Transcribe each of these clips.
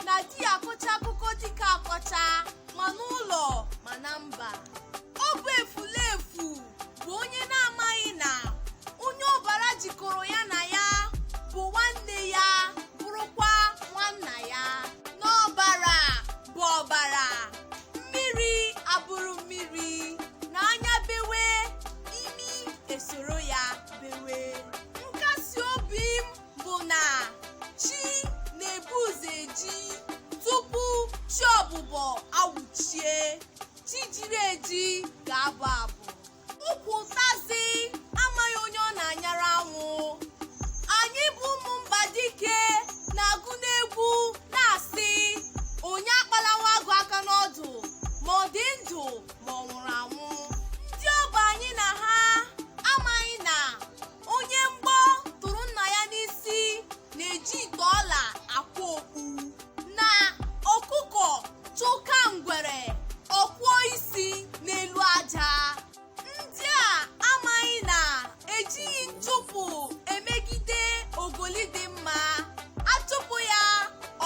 Na di ya akọcha akụkọ dike akọcha, ma n'ụlọ ma na mba. Ọ bụ efulefu bụ onye na-amaghị na onye ọbara jikọrọ ya na ya bụ nwanne ya, bụrụkwa nwanna ya. N'ọbara bụ ọbara, mmiri abụrụ mmiri, na anya bewe, imi esoro ya bewe. Nkasi obi m bụ na chi na-ebu ụzọ eji tupu chi ọbụbọ awụchie. Chi jiri eji ga-abụ abụ. Ukwu ụtazị amaghị onye ọ na-anyara anwụ. Anyị bụ ụmụ mba dike na-agụ n'egwu na-asị, onye akpala nwa agụ aka n'ọdụ, ma ọ dị ndụ ma ọ nwụrụ anwụ. Ndị ọbụ anyị na ha amaghị na onye mgbọ tụrụ nna ya n'isi na-eji ite ọla akwa okpu, na ọkụkọ chụka ngwere ọkwụọ isi n'elu aja. Ndị a amaghị na ejighị nchụpụ emegide ogoli dị mma, achụpụ ya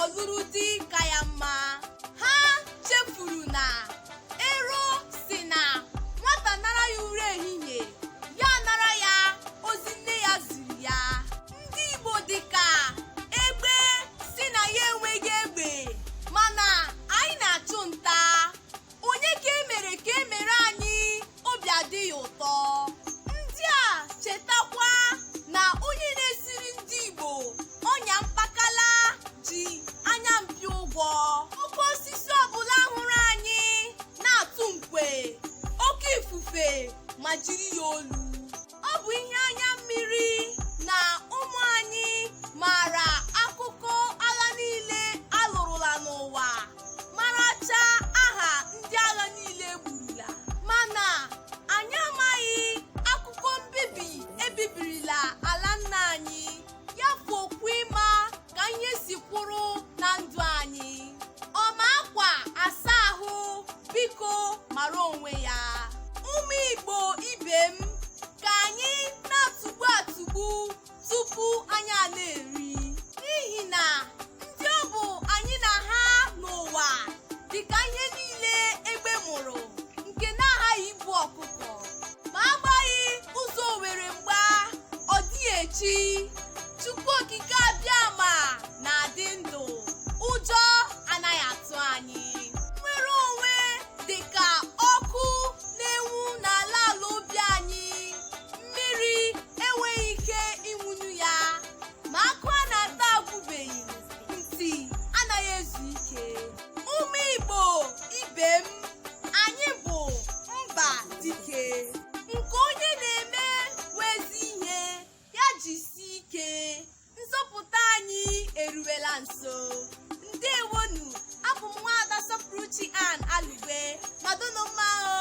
ọlụrụ di ka ya mma. Ha chefuru na ero si na nwata nara ya ure ehihie, ya nara ya ozi nne ya ziri ya. Ndị Igbo dịka egbe si na ya enweghị egbe, mana anyị na-achụ nta. Onye ka emere ka emere anyị obi adịghị ụtọ. Ndị a chetakwa na onye na-esiri ndị Igbo ọnya mkpakala ji anya mpio ụgwọ. Oke osisi ọbụla hụrụ anyị na-atụ nkwe, oke ifufe ma jiri ya olu. Ọ bụ ihe anya mmiri na ụmụ anyị maara akụkọ agha niile alụrụla n'ụwa, maracha aha ndị agha niile egburula, mana anyị amaghị akụkọ mbibi ebibirila ala nna anyị. Ya bụ okwu ịma ka ihe si kwụrụ na ndụ anyị. Ọma akwa asa ahụ, biko mara onwe ya. Ụmụ Igbo ibe m, ka anyị na-atụgbu atụgbu tupu anyị a na-eri, n'ihi na ndị ọ bụ anyị na ha n'ụwa dịka ihe niile egbe mụrụ nke na-aghaghị ibu ọkụkọ. Ma agbaghị ụzọ Owere mgba, ọ dịghị echi. Chukwu Okike Abịama na-adị ndụ, ụjọ anaghị atụ anyị. Nnwere onwe dị ka ọkụ na-enwu n'ala ala obi anyị, mmiri enweghị ike ịnwụnyu ya. Ma akụ a na-ata agwụbeghị, ntị anaghị ezu ike. Ụmụ Igbo ibe m, anyị bụ mba dike. Nke onye na-eme wezi ihe ya jisie ike, nzọpụta anyị eruwela nso. Ndewonu, abụ m nwaada Sọpụrụchi Ann Alugbe. Madụnụ mma o.